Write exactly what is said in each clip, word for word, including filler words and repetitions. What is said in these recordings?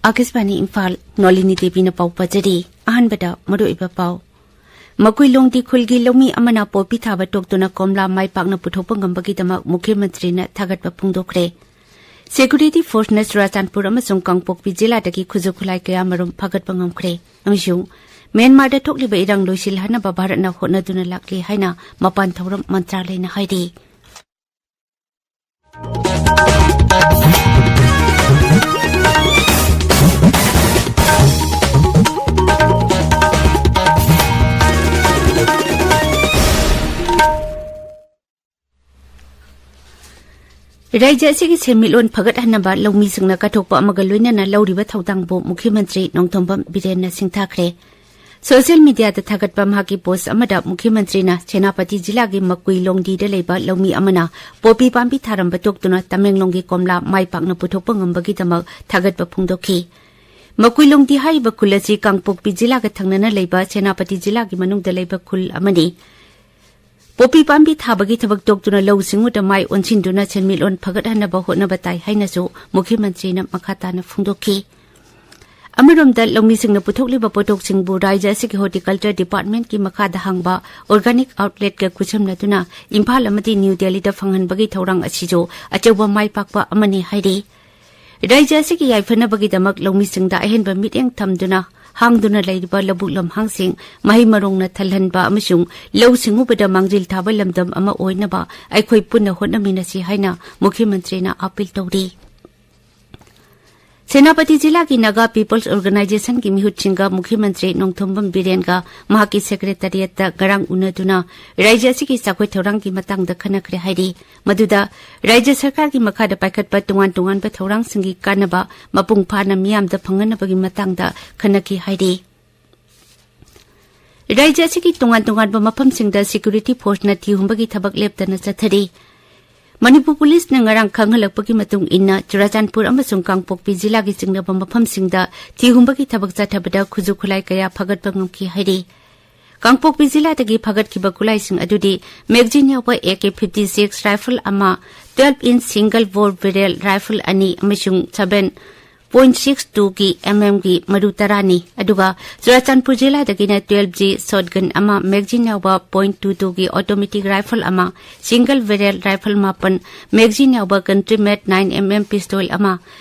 ꯑꯥꯀꯥꯁꯕꯥꯅꯤ ꯏꯝꯐꯥꯜ, ꯅꯣꯂꯤꯅꯤ ꯗꯦꯕꯤꯅ ꯄꯥꯎ ꯄꯥꯖꯔꯤ꯫ ꯑꯍꯥꯟꯕꯗ ꯃꯔꯨꯑꯣꯏꯕ ꯄꯥꯎ꯫ ꯃꯀꯨꯏꯂꯣꯡꯗꯤ ꯈꯨꯜꯒꯤ ꯂꯧꯃꯤ ꯑꯃꯅ ꯄꯣꯄꯤ ꯊꯥꯕ ꯇꯣꯛꯇꯨꯅ ꯀꯣꯝꯂꯥ ꯃꯥꯏ ꯄꯥꯛꯅ ꯄꯨꯊꯣꯛꯄ ꯉꯝꯕꯒꯤꯗꯃꯛ ꯃꯨꯈ꯭ꯌ ꯃꯟꯇ꯭ꯔꯤꯅ ꯊꯥꯒꯠꯄ ꯐꯣꯡꯗꯣꯛꯈ꯭ꯔꯦ꯫ ꯁꯦꯀ꯭ꯌꯨꯔꯤꯇꯤ ꯐꯣꯔꯁꯅ ꯆꯨꯔꯥꯆꯥꯟꯄꯨꯔ ꯑꯃꯁꯨꯡ ꯀꯥꯡꯄꯣꯛꯄꯤ ꯖꯤꯂꯥꯗꯒꯤ ꯈꯨꯠꯁꯨ ꯈꯨꯠꯂꯥꯏ ꯀꯌꯥꯃꯔꯨꯝ ꯐꯥꯒꯠꯄ ꯉꯝꯈ꯭ꯔꯦ꯫ ꯑꯃꯁꯨꯡ ꯃ꯭ꯌꯥꯟꯃꯥꯔꯗ ꯊꯣꯛꯂꯤꯕ ꯏꯔꯥꯡ ꯂꯣꯏꯁꯤꯜꯍꯟꯅꯕ ꯚꯥꯔꯠꯅ ꯍꯣꯠꯅꯗꯨꯅ ꯂꯥꯛꯂꯤ ꯍꯥꯏꯅ ꯃꯄꯥꯟ ꯊꯧꯔꯝ ꯃꯟꯇ꯭ꯔꯥꯂꯌꯅ ꯍꯥꯏꯔꯤ꯫ ꯔꯥꯖ꯭ꯌ ꯑꯁꯤꯒꯤ ꯁꯦꯟꯃꯤꯠꯂꯣꯟ ꯐꯒꯠꯍꯟꯅꯕ ꯂꯧꯃꯤꯁꯤꯡꯅ ꯀꯠꯊꯣꯛꯄ ꯑꯃꯒ ꯂꯣꯏꯅꯅ ꯂꯧꯔꯤꯕ ꯊꯧꯗꯥꯡꯕꯨ ꯃꯨꯈ꯭ꯌ ꯃꯟꯇ꯭ꯔꯤ ꯅꯣꯡꯊꯣꯝꯕꯝ ꯕꯤꯔꯦꯟꯅ ꯁꯤꯡꯊꯥꯈ꯭ꯔꯦ꯫ ꯁꯣꯁꯤꯌꯦꯜ ꯃꯤꯗꯤꯌꯥꯗ ꯊꯥꯒꯠꯄ ꯃꯍꯥꯛꯀꯤ ꯄꯣꯁ ꯑꯃꯗ ꯃꯨꯈ꯭ꯌ ꯃꯟꯇ꯭ꯔꯤꯅ ꯁꯦꯅꯥꯄꯇꯤ ꯖꯤꯂꯥꯒꯤ ꯃꯀꯨꯏ ꯂꯣꯡꯗꯤꯗ ꯂꯩꯕ ꯂꯧꯃꯤ ꯑꯃꯅ ꯄꯣꯄꯤ ꯄꯥꯝꯕꯤ ꯊꯥꯔꯝꯕ ꯇꯣꯛꯇꯨꯅ ꯇꯃꯦꯡꯂꯣꯡꯒꯤ ꯀꯣꯝꯂꯥ ꯃꯥꯏ ꯄꯥꯛꯅ ꯄꯨꯊꯣꯛꯄ ꯉꯝꯕꯒꯤꯗꯃꯛ ꯊꯥꯒꯠꯄ ꯐꯣꯡꯗꯣꯛꯈꯤ꯫ ꯃꯀꯨꯏ ꯂꯣꯡꯗꯤ ꯍꯥꯏꯔꯤꯕ ꯈꯨꯜ ꯑꯁꯤ ꯀꯥꯡꯄꯣꯛꯄꯤ ꯖꯤꯂꯥꯒ ꯊꯪꯅꯅ ꯂꯩꯕ ꯁꯦꯅꯥꯄꯇꯤ ꯖꯤꯂꯥꯒꯤ ꯃꯅꯨꯡꯗ ꯂꯩꯕ ꯈꯨꯜ ꯑꯃꯅꯤ꯫ ꯄꯣꯄꯤ ꯄꯥꯝꯕꯤ ꯊꯥꯕꯒꯤ ꯊꯕꯛ ꯇꯣꯛꯇꯨꯅ ꯂꯧꯎ ꯁꯤꯡꯎꯗ ꯃꯥꯏ ꯑꯣꯟꯁꯤꯟꯗꯨꯅ ꯁꯦꯟꯃꯤꯠꯂꯣꯟ ꯐꯒꯠꯍꯟꯅꯕ ꯍꯣꯠꯅꯕ ꯇꯥꯏ ꯍꯥꯏꯅꯁꯨ ꯃꯨꯈ꯭ꯌ ꯃꯟꯇ꯭ꯔꯤꯅ ꯃꯈꯥ ꯇꯥꯅ ꯐꯣꯡꯗꯣꯛꯈꯤ꯫ ꯑꯃꯔꯣꯝꯗ ꯂꯧꯃꯤꯁꯤꯡꯅ ꯄꯨꯊꯣꯛꯂꯤꯕ ꯄꯣꯠꯊꯣꯛꯁꯤꯡꯕꯨ ꯔꯥꯖ꯭ꯌ ꯑꯁꯤꯒꯤ ꯍꯣꯔꯇꯤꯀꯜꯆꯔ ꯗꯤꯄꯥꯔꯠꯃꯦꯟꯠꯀꯤ ꯃꯈꯥꯗ ꯍꯥꯡꯕ ꯑꯣꯔꯒꯥꯅꯤꯛ ꯑꯥꯎꯠꯂꯦꯠꯀ ꯈꯨꯠꯁꯝꯅꯗꯨꯅ ꯏꯝꯐꯥꯜ ꯑꯃꯗꯤ ꯅ꯭ꯌꯨ ꯗꯦꯜꯂꯤꯗ ꯐꯪꯍꯟꯕꯒꯤ ꯊꯧꯔꯥꯡ ꯑꯁꯤꯁꯨ ꯑꯆꯧꯕ ꯃꯥꯏ ꯄꯥꯛꯄ ꯑꯃꯅꯤ ꯍꯥꯏꯔꯤ꯫ ꯔꯥꯖ꯭ꯌ ꯑꯁꯤꯒꯤ ꯌꯥꯏꯐꯅꯕꯒꯤꯗꯃꯛ ꯂꯧꯃꯤꯁꯤꯡꯗ ꯑꯍꯦꯟꯕ ꯃꯤꯠꯌꯦꯡ ꯊꯝꯗꯨꯅ ꯍꯥꯡꯗꯨꯅ ꯂꯩꯔꯤꯕ ꯂꯧꯕꯨꯛ ꯂꯝꯍꯥꯡꯁꯤꯡ ꯃꯍꯩ ꯃꯔꯣꯡꯅ ꯊꯜꯍꯟꯕ ꯑꯃꯁꯨꯡ ꯂꯧꯎ ꯁꯤꯡꯎꯕꯗ ꯃꯥꯡꯖꯤꯜ ꯊꯥꯕ ꯂꯝꯗꯝ ꯑꯃ ꯑꯣꯏꯅꯕ ꯑꯩꯈꯣꯏ ꯄꯨꯟꯅ ꯍꯣꯠꯅꯃꯤꯟꯅꯁꯤ ꯍꯥꯏꯅ ꯃꯨꯈ꯭ꯌ ꯃꯟꯇ꯭ꯔꯤꯅ ꯑꯥꯄꯤꯜ ꯇꯧꯔꯤ꯫ ꯁꯦꯅꯥꯄꯇꯤ ꯖꯤꯂꯥꯒꯤ ꯅꯥꯒꯥ ꯄꯤꯄꯜꯁ ꯑꯣꯔꯒꯅꯥꯏꯖꯦꯁꯟꯒꯤ ꯃꯤꯍꯨꯠꯁꯤꯡꯒ ꯃꯨꯈ꯭ꯌ ꯃꯟꯇ꯭ꯔꯤ ꯅꯣꯡꯊꯣꯝꯕꯝ ꯕꯤꯔꯦꯟꯒ ꯃꯍꯥꯛꯀꯤ ꯁꯦꯀ꯭ꯔꯦꯇꯔꯤꯌꯦꯠꯇ ꯉꯔꯥꯡ ꯎꯅꯗꯨꯅ ꯔꯥꯖ꯭ꯌ ꯑꯁꯤꯒꯤ ꯆꯥꯎꯈꯠ ꯊꯧꯔꯥꯡꯒꯤ ꯃꯇꯥꯡꯗ ꯈꯟꯅꯈ꯭ꯔꯦ ꯍꯥꯏꯔꯤ꯫ ꯃꯗꯨꯗ ꯔꯥꯖ꯭ꯌ ꯁꯔꯀꯥꯔꯒꯤ ꯃꯈꯥꯗ ꯄꯥꯏꯈꯠꯄ ꯇꯣꯉꯥꯟ ꯇꯣꯉꯥꯟꯕ ꯊꯧꯔꯥꯡꯁꯤꯡꯒꯤ ꯀꯥꯟꯅꯕ ꯃꯄꯨꯡ ꯐꯥꯅ ꯃꯤꯌꯥꯝꯗ ꯐꯪꯍꯟꯅꯕꯒꯤ ꯃꯇꯥꯡꯗ ꯈꯟꯅꯈꯤ ꯍꯥꯏꯔꯤ꯫ ꯔꯥꯖ꯭ꯌ ꯑꯁꯤꯒꯤ ꯇꯣꯉꯥꯟ ꯇꯣꯉꯥꯟꯕ ꯃꯐꯝꯁꯤꯡꯗ ꯁꯦꯀ꯭ꯌꯨꯔꯤꯇꯤ ꯐꯣꯔꯁꯅ ꯊꯤ ꯍꯨꯝꯕꯒꯤ ꯊꯕꯛ ꯂꯦꯞꯇꯅ ꯆꯠꯊꯔꯤ꯫ ꯃꯅꯤꯄꯨꯔ ꯄꯨꯂꯤꯁꯅ ꯉꯔꯥꯡ ꯈꯪꯍꯜꯂꯛꯄꯒꯤ ꯃꯇꯨꯡ ꯏꯟꯅ, ꯆꯨꯔꯥꯆꯥꯟꯄꯨꯔ ꯑꯃꯁꯨꯡ ꯀꯥꯡꯄꯣꯛꯄꯤ ꯖꯤꯂꯥꯒꯤ ꯆꯤꯡꯅꯕ ꯃꯐꯝꯁꯤꯡꯗ ꯊꯤ ꯍꯨꯝꯕꯒꯤ ꯊꯕꯛ ꯆꯠꯊꯕꯗ ꯈꯨꯠꯁꯨ ꯈꯨꯠꯂꯥꯏ ꯀꯌꯥ ꯐꯥꯒꯠꯄ ꯉꯝꯈꯤ ꯍꯥꯏꯔꯤ꯫ ꯀꯥꯡꯄꯣꯛꯄꯤ ꯖꯤꯂꯥꯗꯒꯤ ꯐꯥꯒꯠꯈꯤꯕ ꯈꯨꯠꯂꯥꯏꯁꯤꯡ ꯑꯗꯨꯗꯤ ꯃꯦꯒꯖꯤꯟ ꯌꯥꯎꯕ A K fifty six rifle ꯑꯃ, ꯇ꯭ꯋꯦꯜꯐ ꯏꯟꯆ ꯁꯤꯡꯒꯜ ꯕꯣꯔ ꯕꯦꯔꯦꯜ ꯔꯥꯏꯐꯜ ꯑꯅꯤ ꯑꯃꯁꯨꯡ ꯁꯚꯦꯟ ꯄꯣꯏꯟ ꯁꯤꯛꯁ ꯇꯨꯒꯤ ꯑꯦꯝ ꯑꯦꯝꯒꯤ ꯃꯔꯨ ꯇꯔꯥꯅꯤ꯫ ꯑꯗꯨꯒ ꯆꯨꯔꯥꯆꯥꯟꯄꯨꯔ ꯖꯤꯂꯥꯗꯒꯤꯅ ꯇꯨꯋꯦꯜꯐ ꯖꯤ ꯁꯣꯠꯒꯟ ꯑꯃ, ꯃꯦꯒꯖꯤꯟ ꯌꯥꯎꯕ ꯄꯣꯏꯟ ꯇꯨ ꯇꯨꯒꯤ ꯑꯣꯇꯣꯃꯦꯇꯤꯛ ꯔꯥꯏꯐꯜ ꯑꯃ, ꯁꯤꯡꯒꯜ ꯕꯦꯔꯦꯜ ꯔꯥꯏꯐꯜ ꯃꯥꯄꯟ, ꯃꯦꯒꯖꯤꯟ ꯌꯥꯎꯕ ꯀꯟꯇ꯭ꯔꯤ ꯃꯦꯗ ꯅꯥꯏꯟ ꯑꯦꯝ ꯑꯦꯝ ꯄꯤꯁꯇꯣꯜ ꯑꯃ,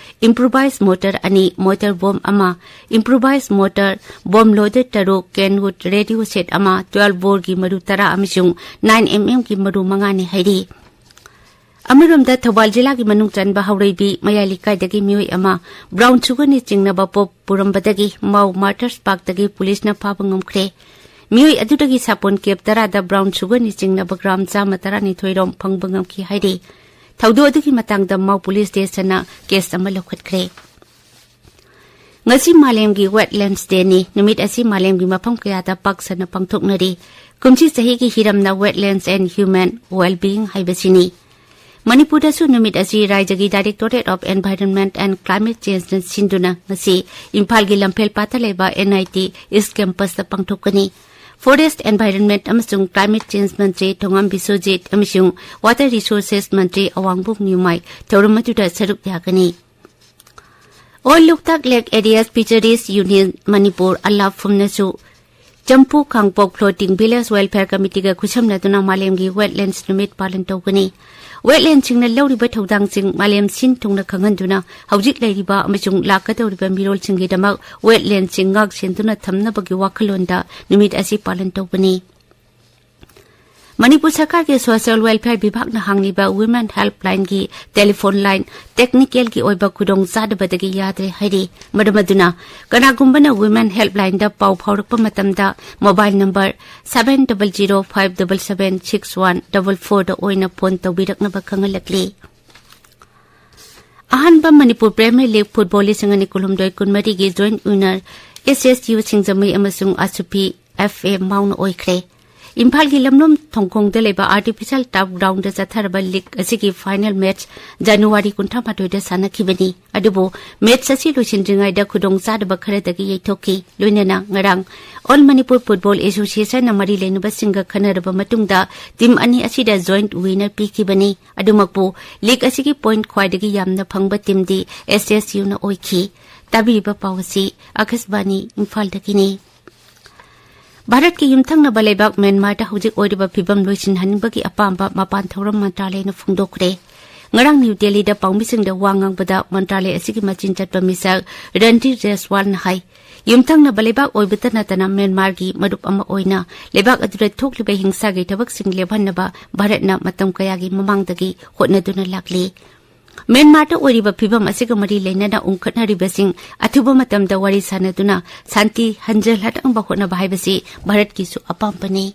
ꯏꯝꯄ꯭ꯔꯣꯚꯥꯏꯖ ꯃꯣꯔꯇꯔ ꯑꯅꯤ, ꯃꯣꯔꯇꯔ ꯕꯣꯝ ꯑꯃ, ꯏꯝꯄ꯭ꯔꯣꯚꯥꯏꯖ ꯃꯣꯔꯇꯔ ꯕꯣꯝ ꯂꯣꯗꯦꯗ ꯇꯔꯨꯛ, ꯀꯦꯟꯋꯨꯗ ꯔꯦꯗꯤꯑꯣ ꯁꯦꯠ ꯑꯃ, ꯇꯨꯋꯦꯜꯐ ꯕꯣꯔꯒꯤ ꯃꯔꯨ ꯇꯔꯥ ꯑꯃꯁꯨꯡ ꯅꯥꯏꯟ ꯑꯦꯝ ꯑꯦꯝꯒꯤ ꯃꯔꯨ ꯃꯉꯥꯅꯤ ꯍꯥꯏꯔꯤ꯫ ꯑꯃꯔꯣꯝꯗ ꯊꯧꯕꯥꯜ ꯖꯤꯂꯥꯒꯤ ꯃꯅꯨꯡ ꯆꯟꯕ ꯍꯧꯔꯩꯕꯤ ꯃꯌꯥꯏ ꯂꯩꯀꯥꯏꯗꯒꯤ ꯃꯤꯑꯣꯏ ꯑꯃ ꯕ꯭ꯔꯥꯎꯟ ꯁꯨꯒꯔꯅ ꯆꯤꯡꯅꯕ ꯄꯣꯠ ꯄꯨꯔꯝꯕꯗꯒꯤ ꯃꯥꯎ ꯃꯥꯔꯇꯔꯁ ꯄꯥꯔꯛꯇꯒꯤ ꯄꯨꯂꯤꯁꯅ ꯐꯥꯕ ꯉꯝꯈ꯭ꯔꯦ꯫ ꯃꯤꯑꯣꯏ ꯑꯗꯨꯗꯒꯤ ꯁꯥꯄꯣꯟ ꯀꯦꯞ ꯇꯔꯥꯗ ꯕ꯭ꯔꯥꯎꯟ ꯁꯨꯒꯔꯅ ꯆꯤꯡꯅꯕ ꯒ꯭ꯔꯥꯝ ꯆꯥꯝꯃ ꯇꯔꯥꯅꯤꯊꯣꯏ ꯔꯣꯝ ꯐꯪꯕ ꯉꯝꯈꯤ ꯍꯥꯏꯔꯤ꯫ ꯊꯧꯗꯣꯛ ꯑꯗꯨꯒꯤ ꯃꯇꯥꯡꯗ ꯃꯥꯎ ꯄꯨꯂꯤꯁ ꯁ꯭ꯇꯦꯁꯟꯅ ꯀꯦꯁ ꯑꯃ ꯂꯧꯈꯠꯈ꯭ꯔꯦ꯫ ꯉꯁꯤ ꯃꯥꯂꯦꯝꯒꯤ ꯋꯦꯠꯂꯦꯟꯁ ꯗꯦꯅꯤ꯫ ꯅꯨꯃꯤꯠ ꯑꯁꯤ ꯃꯥꯂꯦꯝꯒꯤ ꯃꯐꯝ ꯀꯌꯥꯗ ꯄꯥꯛ ꯁꯟꯅ ꯄꯥꯡꯊꯣꯛꯅꯔꯤ꯫ ꯀꯨꯝꯁꯤ ꯆꯍꯤꯒꯤ ꯍꯤꯔꯝꯅ Wetlands and Human Wellbeing ꯍꯥꯏꯕꯁꯤꯅꯤ꯫ ꯃꯅꯤꯄꯨꯔꯗꯁꯨ ꯅꯨꯃꯤꯠ ꯑꯁꯤ ꯔꯥꯏꯖ꯭ꯌꯒꯤ Directorate of Environment and Climate Changeꯅ ꯁꯤꯟꯗꯨꯅ ꯉꯁꯤ ꯏꯝꯐꯥꯜꯒꯤ ꯂꯝꯐꯦꯜ ꯄꯥꯠꯇ ꯂꯩꯕ ꯑꯦꯟ ꯑꯥꯏ ꯇꯤ ꯏꯁ ꯀꯦꯝꯄꯁꯇ ꯄꯥꯡꯊꯣꯛꯀꯅꯤ꯫ ꯐꯣꯔꯦꯁ꯭ꯠ, ꯑꯦꯟꯚꯥꯏꯔꯟꯃꯦꯟꯠ ꯑꯃꯁꯨꯡ ꯀ꯭ꯂꯥꯏꯃꯦꯠ ꯆꯦꯟꯖ ꯃꯟꯇ꯭ꯔꯤ ꯊꯣꯉꯥꯝ ꯕꯤꯁ꯭ꯋꯖꯤꯠ ꯑꯃꯁꯨꯡ ꯋꯥꯇꯔ ꯔꯤꯁꯣꯔꯁꯦꯁ ꯃꯟꯇ꯭ꯔꯤ ꯑꯋꯥꯡꯕꯝ ꯅ꯭ꯌꯨꯃꯥꯏ ꯊꯧꯔꯝ ꯑꯗꯨꯗ ꯁꯔꯨꯛ ꯌꯥꯒꯅꯤ꯫ All Loktak lake areas fisheries union Manipur, ꯑꯂꯥꯞꯐꯨꯝꯅꯁꯨ Champu Khangpok floating village welfare ꯀꯃꯤꯇꯤꯒ ꯈꯨꯠꯁꯝꯅꯗꯨꯅ ꯃꯥꯂꯦꯝꯒꯤ ꯋꯦꯠꯂꯦꯟꯁ ꯅꯨꯃꯤꯠ ꯄꯥꯂꯟ ꯇꯧꯒꯅꯤ꯫ ꯋꯦꯠꯂꯦꯟꯁꯁꯤꯡꯅ ꯂꯧꯔꯤꯕ ꯊꯧꯗꯥꯡꯁꯤꯡ ꯃꯥꯂꯦꯝ ꯁꯤꯟ ꯊꯨꯡꯅ ꯈꯪꯍꯟꯗꯨꯅ ꯍꯧꯖꯤꯛ ꯂꯩꯔꯤꯕ ꯑꯃꯁꯨꯡ ꯂꯥꯛꯀꯗꯧꯔꯤꯕ ꯃꯤꯔꯣꯜꯁꯤꯡꯒꯤꯗꯃꯛ ꯋꯦꯠꯂꯦꯟꯁꯁꯤꯡ ꯉꯥꯛ ꯁꯦꯟꯗꯨꯅ ꯊꯝꯅꯕꯒꯤ ꯋꯥꯈꯜꯂꯣꯟꯗ ꯅꯨꯃꯤꯠ ꯑꯁꯤ ꯄꯥꯂꯟ ꯇꯧꯕꯅꯤ꯫ ꯃꯅꯤꯄꯨꯔ ꯁꯔꯀꯥꯔꯒꯤ ꯁꯣꯁꯤꯌꯦꯜ ꯋꯦꯜꯐꯤꯌꯔ ꯕꯤꯚꯥꯒꯅ ꯍꯥꯡꯂꯤꯕ ꯋꯤꯃꯦꯟ ꯍꯦꯜꯞꯂꯥꯏꯟꯒꯤ ꯇꯦꯂꯤꯐꯣꯟ ꯂꯥꯏꯟ ꯇꯦꯛꯅꯤꯀꯦꯜꯒꯤ ꯑꯣꯏꯕ ꯈꯨꯗꯣꯡ ꯆꯥꯗꯕꯗꯒꯤ ꯌꯥꯗ꯭ꯔꯦ ꯍꯥꯏꯔꯤ꯫ ꯃꯔꯝ ꯑꯗꯨꯅ ꯀꯅꯥꯒꯨꯝꯕꯅ ꯋꯤꯃꯦꯟ ꯍꯦꯜꯞꯂꯥꯏꯟꯗ ꯄꯥꯎ ꯐꯥꯎꯔꯛꯄ ꯃꯇꯝꯗ mobile number seven double zero five double seven six one double fourꯗ ꯑꯣꯏꯅ ꯐꯣꯟ ꯇꯧꯕꯤꯔꯛꯅꯕ ꯈꯪꯍꯜꯂꯛꯂꯤ꯫ ꯑꯍꯥꯟꯕ ꯃꯅꯤꯄꯨꯔ ꯄ꯭ꯔꯤꯃꯤꯌꯔ ꯂꯤꯒ ꯐꯨꯠꯕꯣꯜ ꯂꯤꯁꯤꯡ ꯑꯅꯤ ꯀꯨꯟꯍꯨꯝꯗꯣꯏ ꯀꯨꯟꯃꯔꯤꯒꯤ ꯖꯣꯏꯟꯠ ꯋꯤꯟꯅꯔ ꯑꯦꯁ ꯑꯦꯁ ꯌꯨ ꯁꯤꯡꯖꯃꯩ ꯑꯃꯁꯨꯡ ꯑꯁꯨꯄꯤ ꯑꯦꯐ ꯑꯦ ꯃꯥꯎꯅ ꯑꯣꯏꯈ꯭ꯔꯦ꯫ ꯏꯝꯐꯥꯜꯒꯤ ꯂꯝꯂꯣꯝ ꯊꯣꯡꯈꯣꯡꯗ ꯂꯩꯕ ꯑꯥꯔꯇꯤꯐꯤꯁꯤꯌꯦꯜ ꯇꯔꯐ ꯒ꯭ꯔꯥꯎꯟꯗ ꯆꯠꯊꯔꯕ ꯂꯤꯒ ꯑꯁꯤꯒꯤ ꯐꯥꯏꯅꯦꯜ ꯃꯦꯠꯆ ꯖꯅꯋꯥꯔꯤ ꯀꯨꯟꯊ꯭ꯔꯥ ꯃꯥꯊꯣꯏꯗ ꯁꯥꯟꯅꯈꯤꯕꯅꯤ꯫ ꯑꯗꯨꯕꯨ ꯃꯦꯠꯆ ꯑꯁꯤ ꯂꯣꯏꯁꯤꯟꯗ꯭ꯔꯤꯉꯩꯗ ꯈꯨꯗꯣꯡꯆꯥꯗꯕ ꯈꯔꯗꯒꯤ ꯌꯩꯊꯣꯛꯈꯤ꯫ ꯂꯣꯏꯅꯅ ꯉꯔꯥꯡ ꯑꯣꯜ ꯃꯅꯤꯄꯨꯔ ꯐꯨꯠꯕꯣꯜ ꯑꯦꯁꯣꯁꯤꯌꯦꯁꯟꯅ ꯃꯔꯤ ꯂꯩꯅꯕꯁꯤꯡꯒ ꯈꯟꯅꯔꯕ ꯃꯇꯨꯡꯗ ꯇꯤꯝ ꯑꯅꯤ ꯑꯁꯤꯗ ꯖꯣꯏꯟꯠ ꯋꯤꯅꯔ ꯄꯤꯈꯤꯕꯅꯤ꯫ ꯑꯗꯨꯃꯛꯄꯨ ꯂꯤꯒ ꯑꯁꯤꯒꯤ ꯄꯣꯏꯟꯠ ꯈ꯭ꯋꯥꯏꯗꯒꯤ ꯌꯥꯝꯅ ꯐꯪꯕ ꯇꯤꯝꯗꯤ ꯑꯦꯁ ꯑꯦꯁ ꯌꯨꯅ ꯑꯣꯏꯈꯤ꯫ ꯇꯥꯕꯤꯔꯤꯕ ꯄꯥꯎ ꯑꯁꯤ ꯑꯥꯀꯥꯁꯕꯥꯅꯤ ꯏꯝꯐꯥꯜꯗꯒꯤꯅꯤ꯫ ꯚꯥꯔꯠꯀꯤ ꯌꯨꯝꯊꯪꯅꯕ ꯂꯩꯕꯥꯛ ꯃ꯭ꯌꯥꯟꯃꯥꯔꯗ ꯍꯧꯖꯤꯛ ꯑꯣꯏꯔꯤꯕ ꯐꯤꯚꯝ ꯂꯣꯏꯁꯤꯟꯍꯟꯅꯤꯡꯕꯒꯤ ꯑꯄꯥꯝꯕ ꯃꯄꯥꯟ ꯊꯧꯔꯝ ꯃꯟꯇ꯭ꯔꯥꯂꯌꯅ ꯐꯣꯡꯗꯣꯛꯈ꯭ꯔꯦ꯫ ꯉꯔꯥꯡ ꯅ꯭ꯌꯨ ꯗꯦꯜꯂꯤꯗ ꯄꯥꯎꯃꯤꯁꯤꯡꯗ ꯋꯥ ꯉꯥꯡꯕꯗ ꯃꯟꯇ꯭ꯔꯥꯂꯌ ꯑꯁꯤꯒꯤ ꯃꯆꯤꯟ ꯆꯠꯄ ꯃꯤꯁꯛ ꯔꯟꯙꯤꯔ ꯖꯦꯁꯋꯥꯜꯅ ꯍꯥꯏ, ꯌꯨꯝꯊꯪꯅꯕ ꯂꯩꯕꯥꯛ ꯑꯣꯏꯕꯇ ꯅꯠꯇꯅ ꯃ꯭ꯌꯥꯟꯃꯥꯔꯒꯤ ꯃꯔꯨꯞ ꯑꯃ ꯑꯣꯏꯅ ꯂꯩꯕꯥꯛ ꯑꯗꯨꯗ ꯊꯣꯛꯂꯤꯕ ꯍꯤꯡꯁꯥꯒꯤ ꯊꯕꯛꯁꯤꯡ ꯂꯦꯞꯍꯟꯅꯕ ꯚꯥꯔꯠꯅ ꯃꯇꯝ ꯀꯌꯥꯒꯤ ꯃꯃꯥꯡꯗꯒꯤ ꯍꯣꯠꯅꯗꯨꯅ ꯂꯥꯛꯂꯤ꯫ ꯃ꯭ꯌꯥꯟꯃꯥꯔꯗ ꯑꯣꯏꯔꯤꯕ ꯐꯤꯚꯝ ꯑꯁꯤꯒ ꯃꯔꯤ ꯂꯩꯅꯅ ꯎꯪꯈꯠꯅꯔꯤꯕꯁꯤꯡ ꯑꯊꯨꯕ ꯃꯇꯝꯗ ꯋꯥꯔꯤ ꯁꯥꯅꯗꯨꯅ ꯁꯥꯟꯇꯤ ꯍꯟꯖꯜꯍꯟꯅꯕ ꯍꯣꯠꯅꯕ ꯍꯥꯏꯕꯁꯤ ꯚꯥꯔꯠꯀꯤꯁꯨ ꯑꯄꯥꯝꯕꯅꯤ꯫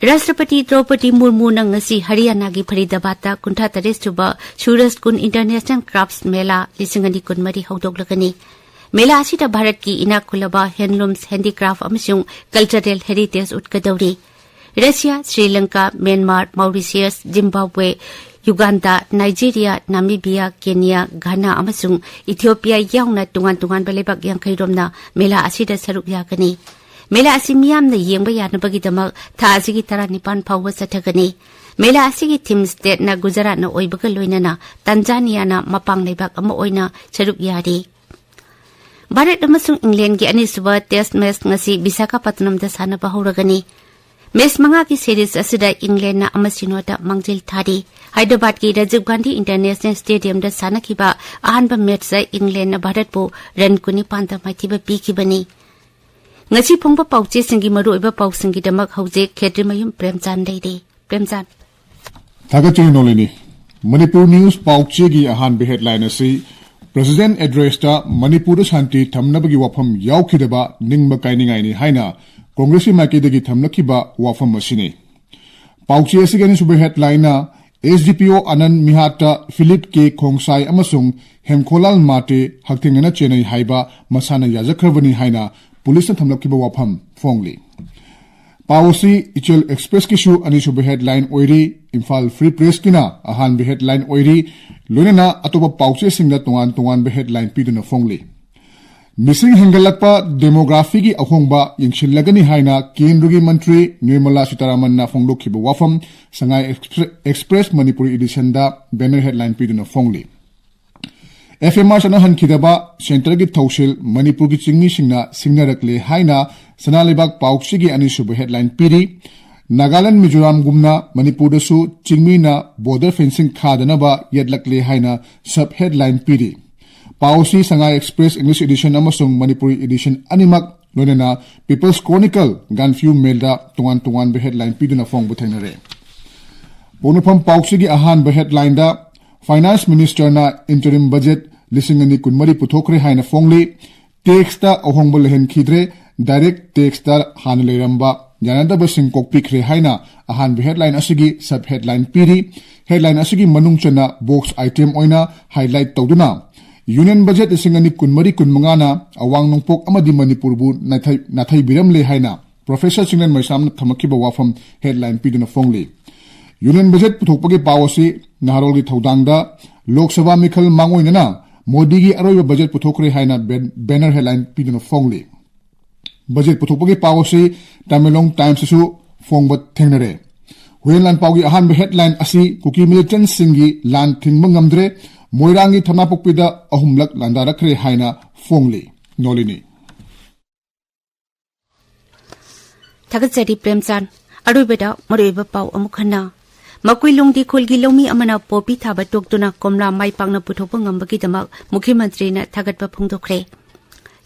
ꯔꯥꯁꯇ꯭ꯔꯄꯇꯤ ꯗ꯭ꯔꯧꯄꯗꯤ ꯃꯨꯔꯃꯨꯅ ꯉꯁꯤ ꯍꯔꯤꯌꯥꯅꯥꯒꯤ ꯐꯔꯤꯗꯥꯕꯥꯗꯇ ꯀꯨꯟꯊ꯭ꯔꯥ ꯇꯔꯦꯠ ꯁꯨꯕ ꯁꯨꯔꯖ ꯀꯨꯟ ꯏꯟꯇꯔꯅꯦꯁꯅꯦꯜ ꯀ꯭ꯔꯥꯐꯠꯁ ꯃꯦꯂꯥ ꯂꯤꯁꯤꯡ ꯑꯅꯤ ꯀꯨꯟꯃꯔꯤ ꯍꯧꯗꯣꯛꯂꯒꯅꯤ꯫ ꯃꯦꯂꯥ ꯑꯁꯤꯗ ꯚꯥꯔꯠꯀꯤ ꯏꯅꯥꯛ ꯈꯨꯜꯂꯕ ꯍꯦꯟꯂꯨꯝꯁ, ꯍꯦꯟꯗꯤꯀ꯭ꯔꯥꯐꯠ ꯑꯃꯁꯨꯡ ꯀꯜꯆꯔꯦꯜ ꯍꯦꯔꯤꯇꯦꯖ ꯎꯠꯀꯗꯧꯔꯤ꯫ Russia, Sri Lanka, Myanmar, Mauritius, Zimbabwe, Uganda, Nigeria, Namibia, Kenya, Ghana ꯑꯃꯁꯨꯡ ꯏꯊꯤꯑꯣꯄꯤꯌꯥ ꯌꯥꯎꯅ ꯇꯣꯉꯥꯟ ꯇꯣꯉꯥꯟꯕ ꯂꯩꯕꯥꯛ ꯌꯥꯡꯈꯩ ꯔꯣꯝꯅ ꯃꯦꯂꯥ ꯑꯁꯤꯗ ꯁꯔꯨꯛ ꯌꯥꯒꯅꯤ꯫ ꯃꯦꯂꯥ ꯑꯁꯤ ꯃꯤꯌꯥꯝꯅ ꯌꯦꯡꯕ ꯌꯥꯅꯕꯒꯤꯗꯃꯛ ꯊꯥ ꯑꯁꯤꯒꯤ ꯇꯔꯥꯅꯤꯄꯥꯟ ꯐꯥꯎꯕ ꯆꯠꯊꯒꯅꯤ꯫ ꯃꯦꯂꯥ ꯑꯁꯤꯒꯤ ꯊꯤꯝ ꯁ꯭ꯇꯦꯠꯅ ꯒꯨꯖꯔꯥꯠꯅ ꯑꯣꯏꯕꯒ ꯂꯣꯏꯅꯅ ꯇꯥꯟꯖꯥꯅꯤꯌꯥꯅ ꯃꯄꯥꯡ ꯂꯩꯕꯥꯛ ꯑꯃ ꯑꯣꯏꯅ ꯁꯔꯨꯛ ꯌꯥꯔꯤ꯫ ꯚꯥꯔꯠ ꯑꯃꯁꯨꯡ ꯏꯪꯂꯦꯟꯒꯤ ꯑꯅꯤꯁꯨꯕ ꯇꯦꯁ ꯃꯦꯆ ꯉꯁꯤ ꯕꯤꯁꯥꯈꯥꯄꯠꯅꯝꯗ ꯁꯥꯟꯅꯕ ꯍꯧꯔꯒꯅꯤ꯫ ꯃꯦꯆ ꯃꯉꯥꯒꯤ ꯁꯦꯔꯤꯖ ꯑꯁꯤꯗ ꯏꯪꯂꯦꯟꯅ ꯑꯃ ꯁꯤꯅꯣꯗ ꯃꯥꯡꯖꯤꯜ ꯊꯥꯔꯤ꯫ ꯍꯥꯏꯗ꯭ꯔꯕꯥꯗꯀꯤ ꯔꯥꯖꯤꯕ ꯒꯥꯟꯙꯤ ꯏꯟꯇꯔꯅꯦꯁꯅꯦꯜ ꯁ꯭ꯇꯦꯗꯤꯌꯝꯗ ꯁꯥꯟꯅꯈꯤꯕ ꯑꯍꯥꯟꯕ ꯃꯦꯆꯇ ꯏꯪꯂꯦꯟꯅ ꯚꯥꯔꯠꯄꯨ ꯔꯟ ꯀꯨꯟꯅꯤꯄꯥꯟꯗ ꯃꯥꯏꯊꯤꯕ ꯄꯤꯈꯤꯕꯅꯤ꯫ ꯉꯁꯤ ꯐꯣꯡꯕ ꯄꯥꯎꯆꯦꯁꯤꯡꯒꯤ ꯃꯔꯨꯑꯣꯏꯕ ꯄꯥꯎꯁꯤꯡꯒꯤꯗꯃꯛ ꯍꯧꯖꯤꯛ ꯈꯦꯇ꯭ꯔꯤꯃꯌꯨꯝ ꯄ꯭ꯔꯦꯝꯆꯥꯟ ꯂꯩꯔꯦ꯫ ꯄ꯭ꯔꯦꯝꯆꯥꯟ꯫ ꯊꯥꯒꯠꯆꯔꯤ ꯅꯣꯂꯤꯅꯤ꯫ ꯃꯅꯤꯄꯨꯔ ꯅ꯭ꯌꯨꯁ ꯄꯥꯎꯆꯦꯒꯤ ꯑꯍꯥꯟꯕ ꯍꯦꯗꯂꯥꯏꯟ ꯑꯁꯤ ꯄ꯭ꯔꯦꯁꯤꯗꯦꯟꯠ ꯑꯦꯗ꯭ꯔꯦꯁꯇ ꯃꯅꯤꯄꯨꯔꯗ ꯁꯥꯟꯇꯤ ꯊꯝꯅꯕꯒꯤ ꯋꯥꯐꯝ ꯌꯥꯎꯈꯤꯗꯕ ꯅꯤꯡꯕ ꯀꯥꯏꯅꯤꯡꯉꯥꯏꯅꯤ ꯍꯥꯏꯅ ꯀꯣꯡꯒ꯭ꯔꯦꯁꯀꯤ ꯃꯥꯏꯀꯩꯗꯒꯤ ꯊꯝꯂꯛꯈꯤꯕ ꯋꯥꯐꯝ ꯑꯁꯤꯅꯤ꯫ ꯄꯥꯎꯆꯦ ꯑꯁꯤꯒꯤ ꯑꯅꯤꯁꯨꯕ ꯍꯦꯗꯂꯥꯏꯟꯅ ꯑꯦꯁ ꯗꯤ ꯄꯤ ꯑꯣ ꯑꯅꯟ ꯃꯤꯍꯥꯠꯇ ꯐꯤꯂꯤꯞ ꯀꯦ ꯈꯣꯡꯁꯥꯏ ꯑꯃꯁꯨꯡ ꯍꯦꯝꯈꯣꯂꯥꯜ ꯃꯥꯇꯦ ꯍꯛꯊꯦꯡꯅꯅ ꯆꯦꯟꯅꯩ ꯍꯥꯏꯕ ꯃꯁꯥꯅ ꯌꯥꯖꯈ꯭ꯔꯕꯅꯤ ꯍꯥꯏꯅ ꯄꯨꯂꯤꯁꯅ ꯊꯝꯂꯛꯈꯤꯕ ꯋꯥꯐꯝ ꯐꯣꯡꯂꯤ꯫ ꯄꯥꯎ ꯑꯁꯤ ꯏꯆꯦꯜ ꯑꯦꯛꯁꯄ꯭ꯔꯦꯁꯀꯤꯁꯨ ꯑꯅꯤꯁꯨꯕ ꯍꯦꯗꯂꯥꯏꯟ ꯑꯣꯏꯔꯤ, ꯏꯝꯐꯥꯜ ꯐ꯭ꯔꯤ ꯄ꯭ꯔꯦꯁꯀꯤꯅ ꯑꯍꯥꯟꯕ ꯍꯦꯗꯂꯥꯏꯟ ꯑꯣꯏꯔꯤ, ꯂꯣꯏꯅꯅ ꯑꯇꯣꯞꯄ ꯄꯥꯎꯆꯦꯁꯤꯡꯗ ꯇꯣꯉꯥꯟ ꯇꯣꯉꯥꯟꯕ ꯍꯦꯗꯂꯥꯏꯟ ꯄꯤꯗꯨꯅ ꯐꯣꯡꯂꯤ꯫ ꯃꯤꯁꯤꯡ ꯍꯦꯟꯒꯠꯂꯛꯄ, ꯗꯦꯃꯣꯒ꯭ꯔꯥꯐꯤꯒꯤ ꯑꯍꯣꯡꯕ ꯌꯦꯡꯁꯤꯜꯂꯒꯅꯤ ꯍꯥꯏꯅ ꯀꯦꯟꯗ꯭ꯔꯒꯤ ꯃꯟꯇ꯭ꯔꯤ ꯅꯤꯔꯃꯂꯥ ꯁꯤꯇꯥꯔꯥꯃꯟꯅ ꯐꯣꯡꯗꯣꯛꯈꯤꯕ ꯋꯥꯐꯝ ꯁꯉꯥꯏ ꯑꯦꯛꯁꯄ꯭ꯔꯦ-, ꯑꯦꯛꯁꯄ꯭ꯔꯦꯁ ꯃꯅꯤꯄꯨꯔꯤ ꯏꯗꯤꯁꯟꯗ ꯕꯦꯅꯔ ꯍꯦꯗꯂꯥꯏꯟ ꯄꯤꯗꯨꯅ ꯐꯣꯡꯂꯤ꯫ ꯑꯦꯐ ꯑꯦꯝ ꯑꯥꯔ ꯆꯠꯅꯍꯟꯈꯤꯗꯕ ꯁꯦꯟꯇꯔꯒꯤ ꯊꯧꯁꯤꯜ ꯃꯅꯤꯄꯨꯔꯒꯤ ꯆꯤꯡꯃꯤꯁꯤꯡꯅ ꯁꯤꯡꯅꯔꯛꯂꯦ ꯍꯥꯏꯅ ꯁꯅꯥ ꯂꯩꯕꯥꯛ ꯄꯥꯎꯆꯦꯒꯤ ꯑꯅꯤꯁꯨꯕ ꯍꯦꯗꯂꯥꯏꯟ ꯄꯤꯔꯤ꯫ ꯅꯥꯒꯥꯂꯦꯟ ꯃꯤꯖꯣꯔꯥꯝꯒꯨꯝꯅ ꯃꯅꯤꯄꯨꯔꯗꯁꯨ ꯆꯤꯡꯃꯤꯅ ꯕꯣꯔꯗꯔ ꯐꯦꯟꯁꯤꯡ ꯈꯥꯗꯅꯕ ꯌꯦꯠꯂꯛꯂꯦ ꯍꯥꯏꯅ ꯁꯕ ꯍꯦꯗꯂꯥꯏꯟ ꯄꯤꯔꯤ꯫ ꯄꯥꯎ ꯑꯁꯤ ꯁꯉꯥꯏ ꯑꯦꯛꯁꯄ꯭ꯔꯦꯁ ꯏꯪꯂꯤꯁ ꯏꯗꯤꯁꯟ ꯑꯃꯁꯨꯡ ꯃꯅꯤꯄꯨꯔꯤ ꯏꯗꯤꯁꯟ ꯑꯅꯤꯃꯛ, ꯂꯣꯏꯅꯅ ꯄꯤꯄꯜꯁ ꯀ꯭ꯔꯣꯅꯤꯀꯜ, ꯒꯥꯟꯐ꯭ꯌꯨ ꯃꯦꯜꯗ ꯇꯣꯉꯥꯟ ꯇꯣꯉꯥꯟꯕ ꯍꯦꯗꯂꯥꯏꯟ ꯄꯤꯗꯨꯅ ꯐꯣꯡꯕ ꯊꯦꯡꯅꯔꯦ꯫ ꯄꯣꯛꯅꯐꯝ ꯄꯥꯎꯆꯦꯒꯤ ꯑꯍꯥꯟꯕ ꯍꯦꯗꯂꯥꯏꯟꯗ ꯐꯥꯏꯅꯥꯟꯁ ꯃꯤꯅꯤꯁꯇꯔꯅ ꯏꯟꯇꯔꯤꯝ ꯕꯖꯦꯠ ꯂꯤꯁꯤꯡ ꯑꯅꯤ ꯀꯨꯟꯃꯔꯤ ꯄꯨꯊꯣꯛꯈ꯭ꯔꯦ ꯍꯥꯏꯅ ꯐꯣꯡꯂꯤ꯫ ꯇꯦꯛꯁꯇ ꯑꯍꯣꯡꯕ ꯂꯩꯍꯟꯈꯤꯗ꯭ꯔꯦ꯫ ꯗꯥꯏꯔꯦꯛ ꯇꯦꯛꯁꯇ ꯍꯥꯟꯅ ꯂꯩꯔꯝꯕ ꯌꯥꯅꯗꯕꯁꯤꯡ ꯀꯣꯛꯄꯤꯈ꯭ꯔꯦ ꯍꯥꯏꯅ ꯑꯍꯥꯟꯕ ꯍꯦꯗꯂꯥꯏꯟ ꯑꯁꯤꯒꯤ ꯁꯕ ꯍꯦꯗꯂꯥꯏꯟ ꯄꯤꯔꯤ꯫ ꯍꯦꯗꯂꯥꯏꯟ ꯑꯁꯤꯒꯤ ꯃꯅꯨꯡ ꯆꯟꯅ ꯕꯣꯛꯁ ꯑꯥꯏꯇꯦꯝ ꯑꯣꯏꯅ ꯍꯥꯏꯂꯥꯏꯠ ꯇꯧꯗꯨꯅ ꯌꯨꯅꯤꯌꯟ ꯕꯖꯦꯠ ꯂꯤꯁꯤꯡ ꯑꯅꯤ ꯀꯨꯟꯃꯔꯤ ꯀꯨꯟꯃꯉꯥꯅ ꯑꯋꯥꯡ ꯅꯣꯡꯄꯣꯛ ꯑꯃꯗꯤ ꯃꯅꯤꯄꯨꯔꯕꯨ ꯅꯥꯊꯩ-, ꯅꯥꯊꯩꯕꯤꯔꯝꯂꯦ ꯍꯥꯏꯅ ꯄ꯭ꯔꯣꯐꯦꯁꯔ ꯆꯤꯡꯂꯦꯟ ꯃꯩꯁꯥꯝꯅ ꯊꯝꯃꯛꯈꯤꯕ ꯋꯥꯐꯝ ꯍꯦꯗꯂꯥꯏꯟ ꯄꯤꯗꯨꯅ ꯐꯣꯡꯂꯤ꯫ ꯌꯨꯅꯤꯌꯟ ꯕꯖꯦꯠ ꯄꯨꯊꯣꯛꯄꯒꯤ ꯄꯥꯎ ꯑꯁꯤ ꯅꯍꯥꯔꯣꯜꯒꯤ ꯊꯧꯗꯥꯡꯗ ꯂꯣꯛ ꯁꯚꯥ ꯃꯤꯈꯜ ꯃꯥꯡꯑꯣꯏꯅꯅ ꯃꯣꯗꯤꯒꯤ ꯑꯔꯣꯏꯕ ꯕꯖꯦꯠ ꯄꯨꯊꯣꯛꯈ꯭ꯔꯦ ꯍꯥꯏꯅ ꯕꯦꯟ-, ꯕꯦꯅꯔ ꯍꯦꯗꯂꯥꯏꯟ ꯄꯤꯗꯨꯅ ꯐꯣꯡꯂꯤ꯫ ꯕꯖꯦꯠ ꯄꯨꯊꯣꯛꯄꯒꯤ ꯄꯥꯎ ꯑꯁꯤ ꯇꯃꯦꯡꯂꯣꯡ ꯇꯥꯏꯝꯁꯇꯁꯨ ꯐꯣꯡꯕ ꯊꯦꯡꯅꯔꯦ꯫ ꯍꯨꯏꯌꯦꯟ ꯂꯥꯟꯄꯥꯎꯒꯤ ꯑꯍꯥꯟꯕ ꯍꯦꯗꯂꯥꯏꯟ ꯑꯁꯤ ꯀꯨꯀꯤ ꯃꯤꯂꯤꯇꯦꯟꯠꯁꯤꯡꯒꯤ ꯂꯥꯟ ꯊꯤꯡꯕ ꯉꯝꯗ꯭ꯔꯦ, ꯃꯣꯏꯔꯥꯡꯒꯤ ꯊꯝꯅꯥꯄꯣꯛꯄꯤꯗ ꯑꯍꯨꯝꯂꯛ ꯂꯥꯟꯗꯥꯔꯛꯈ꯭ꯔꯦ ꯍꯥꯏꯅ ꯐꯣꯡꯂꯤ꯫ ꯅꯣꯂꯤꯅꯤ꯫ ꯊꯥꯒꯠꯆꯔꯤ ꯄ꯭ꯔꯦꯝꯆꯥꯟ꯫ ꯑꯔꯣꯏꯕꯗ ꯃꯔꯨꯑꯣꯏꯕ ꯄꯥꯎ ꯑꯃꯨꯛ ꯍꯟꯅ꯫ ꯃꯀꯨꯏꯂꯣꯡꯗꯤ ꯈꯨꯜꯒꯤ ꯂꯧꯃꯤ ꯑꯃꯅ ꯄꯣꯄꯤ ꯊꯥꯕ ꯇꯣꯛꯇꯨꯅ ꯀꯣꯝꯂꯥ ꯃꯥꯏ ꯄꯥꯛꯅ ꯄꯨꯊꯣꯛꯄ ꯉꯝꯕꯒꯤꯗꯃꯛ ꯃꯨꯈ꯭ꯌ ꯃꯟꯇ꯭ꯔꯤꯅ ꯊꯥꯒꯠꯄ ꯐꯣꯡꯗꯣꯛꯈ꯭ꯔꯦ꯫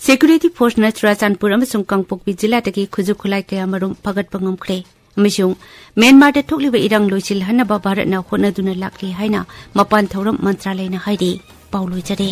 ꯁꯦꯀ꯭ꯌꯨꯔꯤꯇꯤ ꯐꯣꯔꯁꯅ ꯆꯨꯔꯥꯆꯥꯟꯄꯨꯔ ꯑꯃꯁꯨꯡ ꯀꯥꯡꯄꯣꯛꯄꯤ ꯖꯤꯂꯥꯗꯒꯤ ꯈꯨꯠꯁꯨ ꯈꯨꯠꯂꯥꯏ ꯀꯌꯥ ꯃꯔꯨꯝ ꯐꯒꯠꯄ ꯉꯝꯈ꯭ꯔꯦ ꯑꯃꯁꯨꯡ ꯃ꯭ꯌꯥꯟꯃꯥꯔꯗ ꯊꯣꯛꯂꯤꯕ ꯏꯔꯥꯡ ꯂꯣꯏꯁꯤꯜꯍꯟꯅꯕ ꯚꯥꯔꯠꯅ ꯍꯣꯠꯅꯗꯨꯅ ꯂꯥꯛꯂꯤ ꯍꯥꯏꯅ ꯃꯄꯥꯟ ꯊꯧꯔꯝ ꯃꯟꯇ꯭ꯔꯥꯂꯌꯅ ꯍꯥꯏꯔꯤ꯫ ꯄꯥꯎ ꯂꯣꯏꯖꯔꯦ꯫